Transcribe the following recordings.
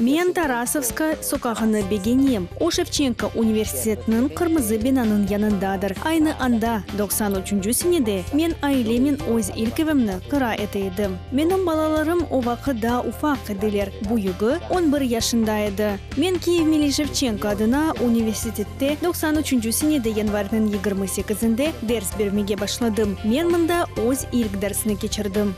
Men Tarasovska soqağını begenem. O, Şevçenko universitetiniñ qırmızı binanıñ yanındadır. Aynı anda, 93 senede, men ailemen öz ilk evimni kira ete edim. Menim balalarım o vaqıt daa ufaq ediler, büyügi on bir yaşında edi. Men Kiyev Milliy Şevçenko adına universitette 93 senede yanvarniñ 28-inde ders bermege başladım. Men mında öz ilk dersini keçirdim.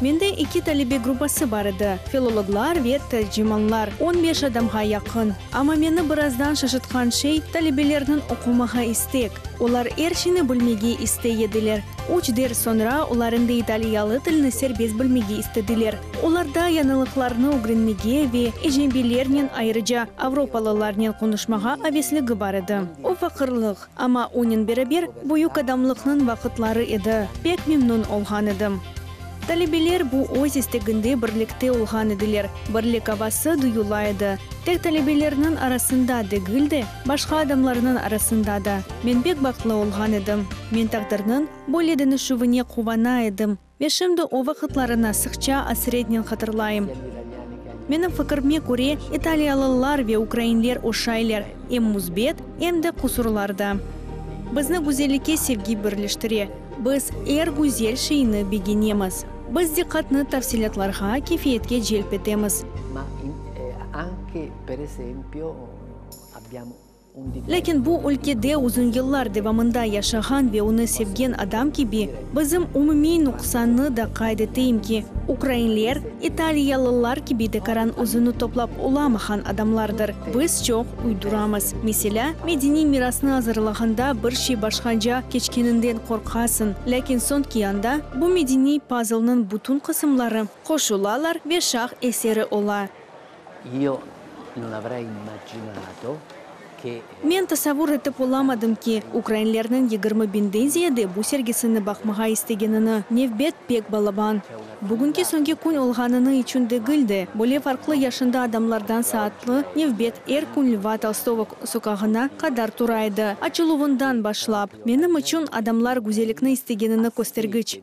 Mende eki talebe gruppası bar edi, filologlar ve tercimanlar, on beş adamğa yaqın. Amma meni birazdan şaşırtqan şey, talebelerniñ oqumağa istek. Olar er şeyni bilmege istey ediler. Üç ders soñra olar endi italiyalı tilni serbest bilmege istediler. Olarda yañılıqlarnı ögrenmege ve ecnebiylernen, ayrıca avropalılarnen qonuşmağa avesligi bar edi. O faqırlıq, Amma onen beraber büyük adamlıqnıñ vaqıtları edi, pek memnün olğan edim. Talebeler bu öz isteginde birlikte olğan ediler, birlik avası duyula edi. Tek talebelerniñ arasında degil de, başqa adamlarnıñ arasında da. Men pek bahtlı olğan edim. Men taqdirniñ böyle deñişüvine quvana edim. Ve şimdi o vaqıtlarını sıqça asretnen hatırlayım. Menim fikirme köre, italiyalılar ve ukrainler oşaylar, em müsbet, em de qusurlarda. Bizni güzellikke sevgi birleştire, biz er güzel şeyni begenemiz. Biz diqqatnı tafsilâtlarğa, keyfiyetke celp etemiz. Lâkin bu ülkede uzun yıllar devamında yaşağan ve onı sevgen adam kibi, bizim umumiy nuqsannı da qayd eteyim ki, ukrainler, italiyalılar kibi tekaran özüni toplap olamağan adamlardır. Biz çoq uyduramız. Meselâ, medeniy mirasnı azırlağanda bir şey başqaca keçkeninden qorqasıñ, lâkin soñki anda bu medeniy pazlnıñ bütün qısımları qoşulalar ve şah eseri ola. Men tasavvur etip olamadım ki, ukrainlerniñ 20 biñden ziyade bu sergisini baqmağa istegenini. Nevbet pek balaban. Bugünki soñki kün olğanını içün degil de, böyle farqlı yaşında adamlardan saatlı nevbet er kün Lva Tolstogo soqağına qadar tura edi, açıluvından başlap. Menim içün adamlar güzellikni istegenini köstergiç.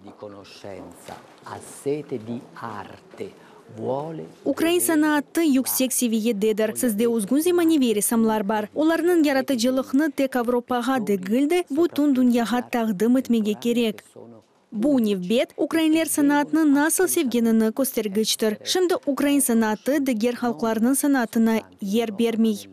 Ukrain sanaatı yüksek seviyededir. Sizde özgün zemaneviy ressamlar bar. Olarnıñ yaratıcılıqnı tek Avropağa degil de, bütün dünyağa taqdim etmege kerek. Bu nevbet, ukrainler sanaatnı nasıl sevgenini köstergiçtir. Şimdi ukrain sanaatı diger halqlarnıñ sanaatına yer bermey.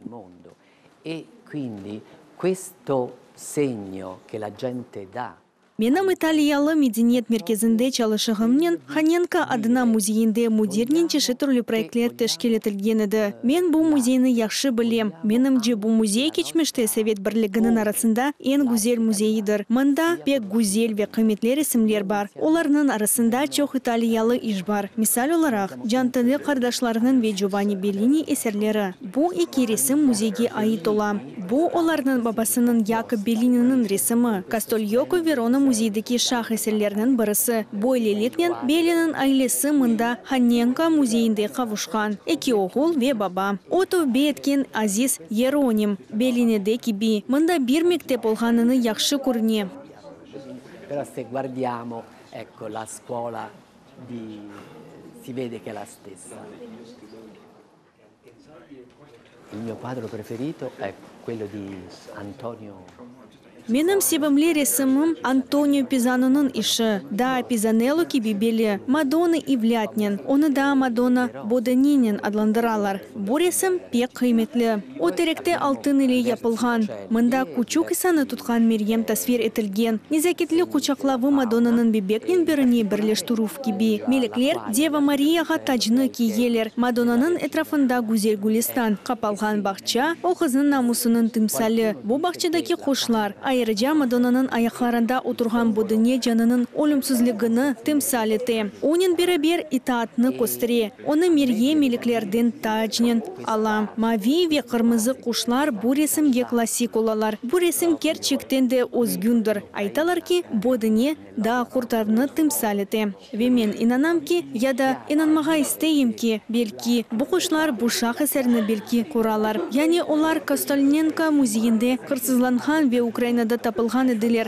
Menim italiyalı medeniyet merkezinde çalışığımnen Hanenko adına müzeyinde müdirnen çeşit türlü proyektler teşkil etilgen edi. Men bu müzeyni yahşı bilem. Menimce, bu müzey keçmişte Sovet Birliginiñ arasında eñ güzel müzeyidir. Mında pek güzel ve qıymetli resimler bar. Olarnıñ arasında çoq italiyalı iş bar. Misal olaraq, Cantili qardaşlarnıñ ve Covanni Bellini eserleri. Bu eki resim müzeyge ait ola. Bu, olarnıñ babasınıñ Yakob Bellininiñ resimi, Kastolyoko Verona müzeydeki şah eserleriniñ birisi. Böyleliknen, Belliniñ ailesi mında Hanenko müzeyinde qavuşqan, eki oğul ve baba. O tövbe etken aziz Yeronim, Bellinide kibi, mında bir mektep olğanını yahşı körüne. Menim sevimli resimim Antonio Pizanonıñ işi, daa Pizanello kibi belli, Madonna ivlâtnen, onı daa Madonna Bodaninen adlandıralar. Bu resim pek qıymetli. O terekte altın ile yapılğan. Mında küçük İsanı tutqan Meryem tasvir etilgen. Nezaketli quçaqlavı Madonnanıñ bebeknen birini birleştirüv kibi. Melekler Deva Mariyağa tacnı kiyeler. Madonnanıñ etrafında güzel gülistan, qapalğan bağça, o qıznıñ namusınıñ timsali. Bu bağçadaki quşlar, ayrıca Madonnanıñ ayaqlarında oturğan Bodine canınıñ ölümsizligini timsal ete. Onen beraber itaatnı köstere. Onı Meryem meleklerden tacnen ala. Maviy ve qırmızı quşlar bu resimge klassik olalar. Bu resim kerçekten de özgündir. Aytalar ki, Bodine daa qurtarnı timsal ete. Ve men inanam ki, ya da inanmağa isteyim ki, belki, bu quşlar bu şah eserini belki quralar. Yani olar Kostolnenko müzeyinde hırsızlanğan ve Ukrainada tapılğan ediler.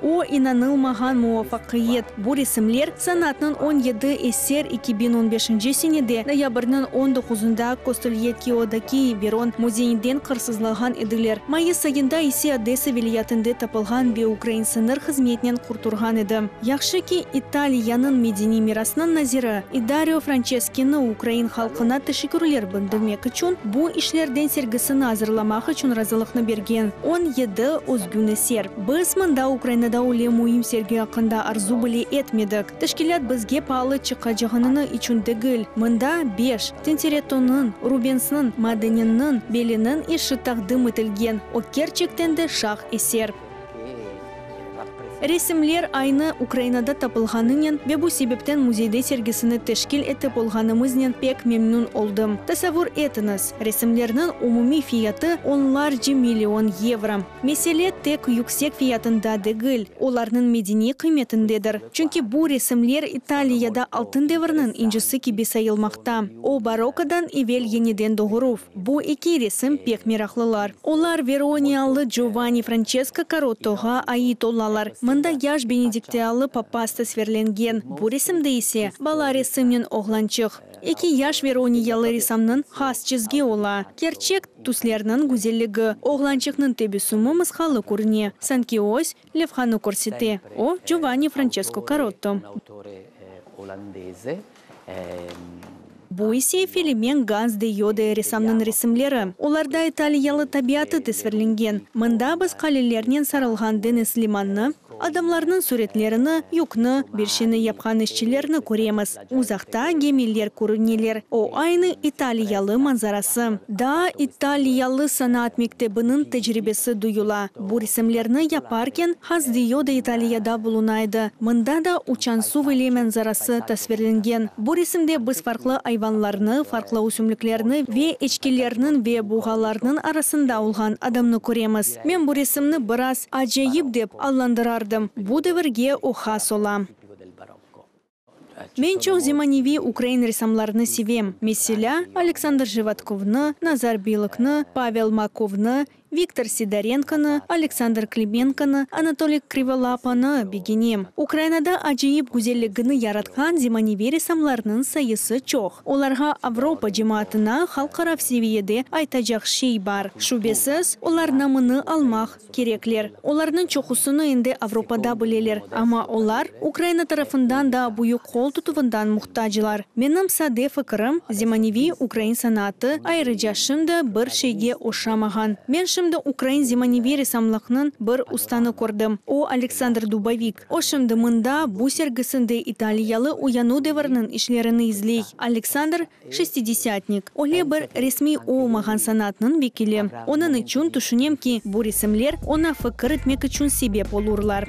O, inanılmağan muvafaqiyet. Bu resimler, sanatnıñ on yedi eser 2015-nci senede noyabrniñ on doquzında Kostelyekkiodaki Veron müzeyinden qırsızlağan ediler. Mayıs ayında ise Odesa vilâyetinde tapılğan ve ukrain sıñır hızmetinen qurturğan edi. Yahşı ki, İtaliyanıñ medeniy mirasınıñ naziri Dario Françeskini ukrain halqına teşekkürler bildirmek içün bu işlerden sergisini azırlamaq içün razılıqnı bergen. 17 özgün eser. Biz mında Ukrainada öyle müim sergi aqqında arzu bile etmedik. Teşkilât bizge paalı çıqacağını içün degil. Mında beş Tintorettonıñ, Rubensniñ, Madoninniñ, Belliniñ işi taqdim etilgen. O kerçekten de şah eser. Resimler aynı Ukrainada tapılğanınen ve bu sebepten müzeyde sergisini teşkil etip olğanımıznen pek memnün oldım. Tasavvur etiñiz, resimlerniñ umumiy fiyatı onlarca million yevro. Mesele tek yüksek fiyatında degil, olarnıñ medeniy qıymetindedir. Çünki bu resimler İtaliyada Altın devirniñ incisi kibi sayılmaqta. O, barokkodan evel yeniden doğuruv. Bu eki resim pek meraqlılar. Olar veroniyalı Giovanni Francesco Karottoğa ait olalar. Mında yaş benediktiyalı papaz tasvirlengen, bu resimde ise bala resimnen oğlançıq. Eki yaş veroniyalı ressamnıñ has çizgi ola. Kerçek tüslerniñ güzelligi, oğlançıqnıñ tebessümi mısqalı körüne, sanki öz levhanı körsete. O, Giovanni Francesco Karotto. Bu ise Felemenk Gans de Yode ressamnıñ resimleri. Olarda italiyalı tabiatı tasvirlengen. Mında biz qalelernen sarılğan deñiz limannı, adamlarnıñ süretlerini, yükni, bir şeyni yapqan işçilerni köremiz. Uzaqta gemiler körüneler. O aynı italiyalı manzarası. Daa italiyalı sanaat mektebiniñ tecribesi duyula. Bu resimlerni yaparken Hans de Yode İtaliyada buluna edi. Mında da uçan suv ile manzarası tasvirlengen. Bu resimde biz farqlı ayvanlarnı, farqlı ösümliklerni ve eçkilerniñ ve buğalarnıñ arasında olğan adamnı köremiz. Men bu resimni biraz acayip dep adlandırardım. Bu devirge o has ola. Men çoq zemaneviy ukrain ressamlarını sevem. Meselâ, Aleksandr Jivotkovnı, Nazar Bilıknı, Pavel Makovnı, Viktor Sidorenkonı, Aleksandr Klimenkonı, Anatoliy Krivolapanı begenem. Ukrainada acayip güzelligini yaratqan zemaneviy ressamlarnıñ sayısı çoq. Olarğa Avropa cemaatına halqara seviyede aytacaq şey bar. Şübesiz, olar namını almaq kerekler. Olarnıñ çoqusını endi Avropada bileler, amma olar Ukraina tarafından da büyük qol tutuvından muhtaclar. Menim sade fikirim, zemaneviy ukrain sanatı, ayrıca şimdi bir şeyge oşamağan. Men şimdi ukrain zemaneviy ressamlıqnıñ bir ustanı kördim. O, Aleksandr Dubovik. O şimdi mında, bu sergisinde italiyalı uyanuv deviriniñ işlerini izley. Aleksandr, şestidesâtnik, öyle bir resmiy olmağan sanatnıñ vekili. Onıñ içün tüşünem ki, bu resimler oña fikir etmek içün sebep olurlar.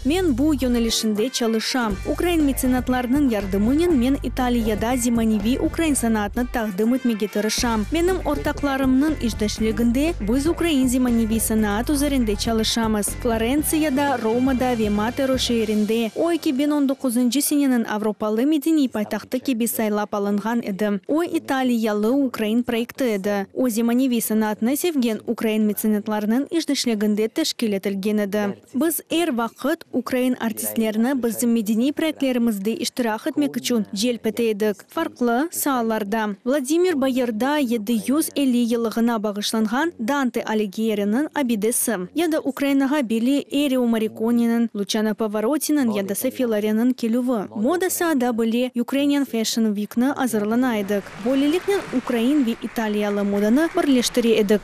Men bu yönelişinde çalışam. Ukrain metsenatlarınıñ yardımınen men İtaliyada zemaneviy ukrain sanatını taqdim etmege tırışam. Menim ortaqlarımnıñ işdeşliginde biz ukrain zemaneviy sanaat üzerinde çalışamız. Florentsiyada, Romada ve Matero şeerinde. O, 2019-ncı seneniñ avropalı medeniy paytahtı kibi saylap alınğan edi. O, italiyalı ukrain proyekti edi. O, zemaneviy sanatnı sevgen ukrain metsenatlarınıñ işdeşliginde teşkil etilgen edi. Biz er vaqıt ukrain artistlerini bizim medeniy proyektlerimizde iştirak etmek içün celp ete edik, farqlı saalarda. Vladimir Bayerda 750 yıllığına bağışlanğan Dante Aligyeriniñ abidesi, ya da Ukrainağa belli Ennio Morrikoneniñ, Luçano Pavarottiniñ ya da Sofi Lorenniñ kelüvi. Moda saada bile Ukrainian Fashion Weekni azırlana edik. Böyleliknen ukrain ve italiyalı modanı birleştire edik.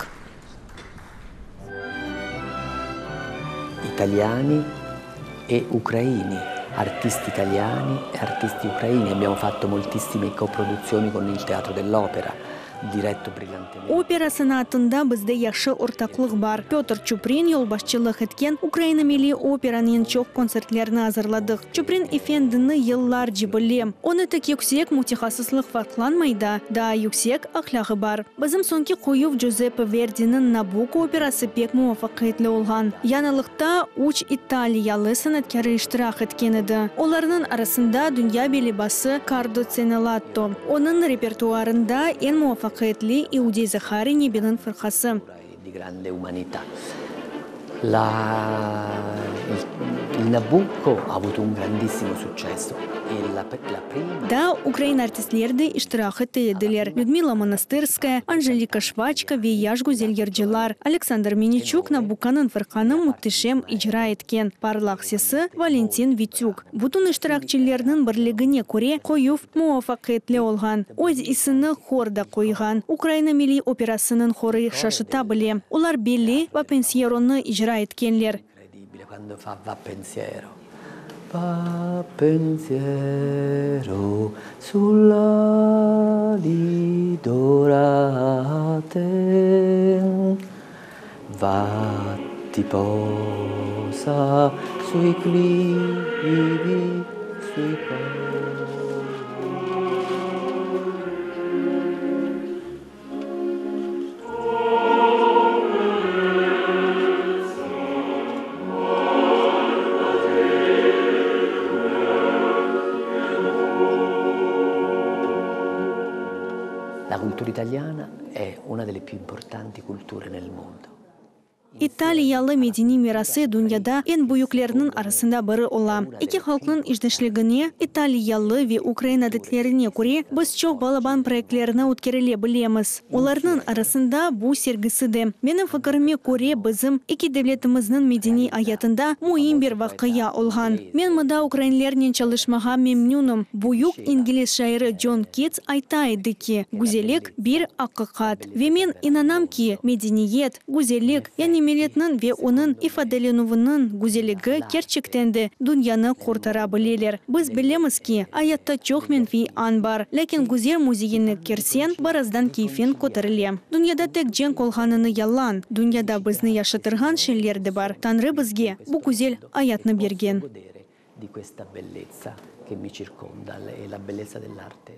Italiani e ucraini, artisti italiani e artisti ucraini. Abbiamo fatto moltissime coproduzioni con il Teatro dell'Opera, diretto brillantemente. Opera sanatında bizde yahşı ortaqlıq bar. Pötr Çuprin yolbaşçılıq etken Ukraina Milliy Operanıñ çoq kontsertlerini azırladıq. Çuprin efendini yıllarca bilem. Onı tek yüksek mütehassıslıq farqlanmay da, daa yüksek ahlâğı bar. Bizim soñki qoyuv Cüzeppe Verdiniñ Nabukko operası pek muvafaqiyetli olğan. Yañılıqta üç italiyalı sanatkârı iştirak etken edi. Olarnıñ arasında dünya belli-bası Kardo Tsenelatto. Onıñ repertuarında eñ muvafaqiyetli İudey Zahari Nebiniñ fırqası. Grande umanità. La, il, il Nabucco ha avuto un grandissimo successo e la, la prima. Daa ukrain artistler de iştirak ete ediler, Lüdmila Monastırskaya, Anjelika Şvaçko ve yaş güzel yırcılar. Aleksandr Miniçuk Nabukkonıñ fırqanı müteşem icra etken, parlaq sesi, Valentin Vitük. Bütün iştirakçilerniñ birligine köre, qoyuv muvafaqiyetli olğan. Öz isini hor da qoyğan. Ukraina milliy operasınıñ horı şaşıta bile. Olar belli Va pensieronı icra etkenler. Va pensiero sull'ali dorate Va ti posa sui clivi, sui colli. La cultura italiana è una delle più importanti culture nel mondo. İtaliyalı medeniy mirası dünyada eñ büyüklerniñ arasında biri ola. Eki halqnıñ işdeşligine, italiyalı ve ukrain adetlerine köre, biz çoq balaban proyektlerni ötkerile bilemiz. Olarnıñ arasında bu sergisi de. Menim fikirime köre, bizim eki devletimizniñ medeniy ayatında müim bir vaqia olğan. Men mında ukrainlernen çalışmağa memnünim. Büyük ingliz şairi Con Kits ayta edi ki, güzellik, bir aqiqat. Ve men inanam ki, medeniyet, güzellik, yani milletniñ ve onıñ ifadelenüviniñ güzelligi kerçekten de dünyanı qurtara bileler. Biz bilemiz ki, ayatta çoq menfiy an bar, lâkin güzel müzeyine kirseñ, birazdan keyfiñ köterile. Dünyada tek cenk olğanını yalan, dünyada bizni yaşatırğan şeyler de bar. Tañrı bizge bu güzel ayatnı bergen. Di questa bellezza che mi circonda e la bellezza dell'arte.